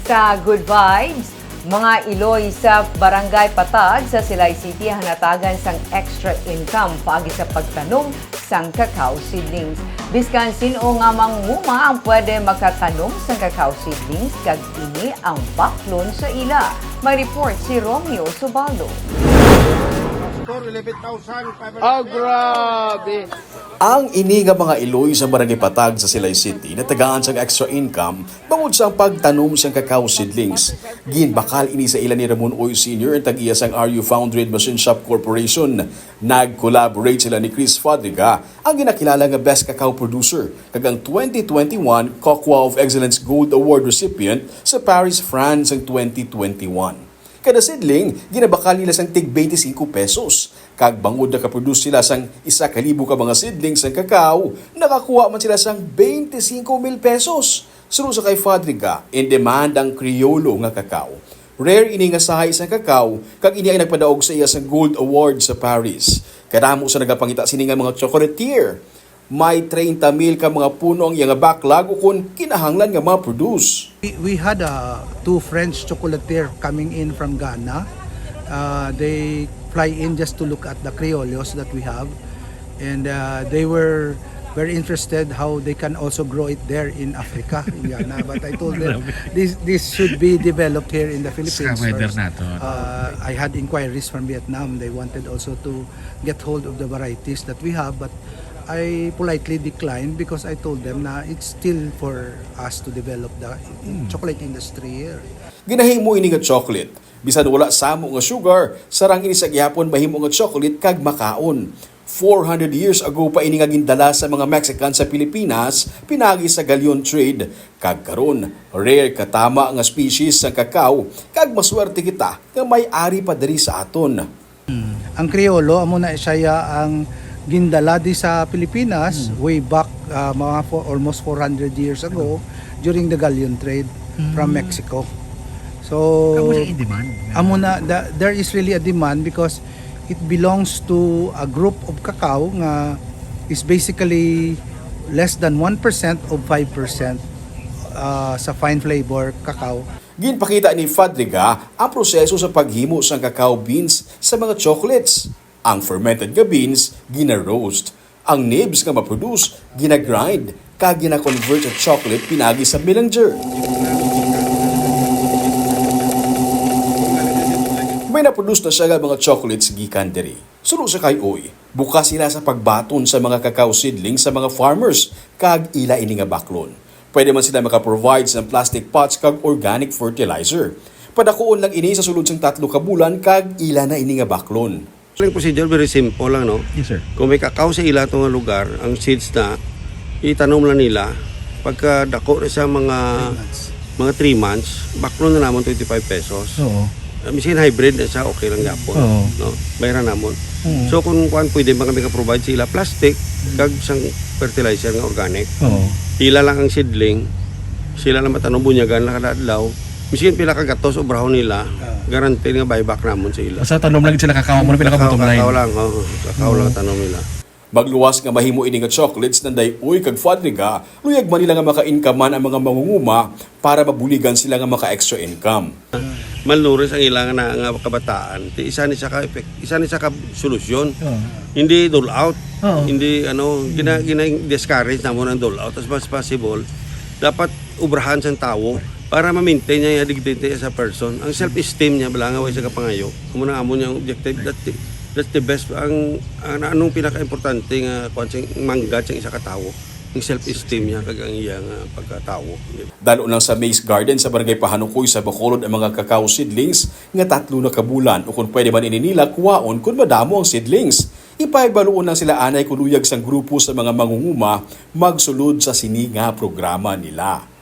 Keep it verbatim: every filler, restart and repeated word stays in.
Sa Good Vibes, mga iloy sa Barangay Patag sa Silay City ang natagan sang extra income paagi sa pagtanom sang cacao seedlings. Biskan sin-o nga manguma ang pwede makatanom sang cacao seedlings, kag ini ang baklon sa ila. May report si Romeo Subalo. Oh, grabe. Ang ini nga mga iloy sa Barangay Patag sa Silay City natagaan sang extra income bangod sa pagtanom sang cacao seedlings. Ginbakal ini sa ila ni Ramon Uy Senior, ang tag-iya sang Are You Found Read Machine Shop Corporation. Nag-collaborate sila ni Chris Fadriga, ang ginakilala nga best cacao producer, kag ang twenty twenty-one Cocoa of Excellence Gold Award recipient sa Paris, France, ang twenty twenty-one. Kada seedling, ginabakal nila sang tig twenty-five pesos. Kag bangod nakaproduce sila sang isa ka libo ka mga seedling sang cacao, nakakuha man sila sang twenty-five mil pesos. Suno sa kay Fadriga, in demand ang Criollo nga cacao. Rare ini nga sahi sang cacao, kag ini ang nagpadaog sa iya sang Gold Award sa Paris. Kadamo sa nagapangita sini nga mga chocolatier. May treinta mil ka mga puno ang iya nga backlog ukon kinahanglan nga ma-produce. We, we had uh, two French chocolatier coming in from Ghana. Uh, they fly in just to look at the criollos that we have. And uh, they were very interested how they can also grow it there in Africa, in Ghana. But I told them this, this should be developed here in the Philippines Sa weather first. Naton. Uh, I had inquiries from Vietnam. They wanted also to get hold of the varieties that we have, but I politely declined because I told them na it's still for us to develop the chocolate industry here. Ginahimo ini nga chocolate, bisan wala samo nga sugar, sarang ini sa gihapon mahimo nga chocolate kag makaon. Four hundred years ago pa ini nga gindala sa mga Mexican sa Pilipinas, pinagi sa galleon trade, kag karon rare katama nga species sang cacao, kag maswerte kita nga may ari pa diri sa aton. Ang Criollo, amo na siya ang gindala di sa Pilipinas way back uh, mga for, almost four hundred years ago during the galleon trade from Mexico. So Kamo siya in demand. Amo na the, there is really a demand because it belongs to a group of cacao nga is basically less than one percent of five percent uh, sa fine flavor cacao. Ginpakita ni Fadriga ang proseso sa paghimo sang cacao beans sa mga chocolates. Ang fermented nga beans gina-roast. Ang nibs nga ma-produce gina-grind kag gina-convert sa chocolate pinagi sa melanger. May na-produce na siya nga mga chocolates gikan diri. Suno sa kay Uy, bukas sila sa pagbaton sa mga cacao seedling sa mga farmers kag ila ini nga baklon. Pwede man sila maka-provide sa plastic pots kag organic fertilizer. Padakuon lang ini sa sulod sang tatlo ka bulan kag ila na ini nga baklon. Ang procedure very simple lang, no? Yes, sir. Kung may cacao sa ila to nga lugar, ang seeds na itanom lang nila, pagka dako na sa mga mga three months, baklon na namon twenty-five pesos. Oo. Uh, misin hybrid na siya, okay lang gyapon. Oo. No? Bayran namon. Oo. So kung kuan, pwede man kami ka-provide sa ila plastic kag sang fertilizer nga organic. Oo. Ila lang ang seedling, sila lang matanom, bunyagan lang kada adlaw. Misin pila ka gatos obrahon nila, guarantee nga buyback namon sa ila. Basta tanom lang sila cacao mo na pila ka Cacao, bottom line. cacao lang, oh, cacao lang tanom nila. Magluwas nga mahimo ini nga chocolates, Nanday Uy kag Fadriga, luyag man nila nga maka-inkaman ang mga mangunguma para mabuligan sila nga maka-extra income. Malnourished ang ila nga, nga kabataan. Ti isa ni sa ka effect, isa ni sa ka solusyon. Oo. Hindi dole out. Oo. Hindi ano, gina, gina discourage namon ang dole out as much as possible. Dapat obrahan sang tawo para ma-maintain niya yung dignity as a person. Ang self-esteem niya, bala nga way sa kapangayo. Amo na amo niya ang objective. That's the, that's the best. Ang, ang anong pinaka-importante nga kuan sing manggad sa isa ka tawo, ang self-esteem niya kag ang iya nga pagkatawo. Dalo lang sa Maze Garden sa Barangay Pahanukoy sa Bacolod ang mga cacao seedlings nga tatlo na ka bulan, o kung pwede man ini nila kuwaon kung madamo ang seedlings. Ipahibaloon lang sila anay kung luyag sang grupo sa mga mangunguma magsulod sa sini nga programa nila.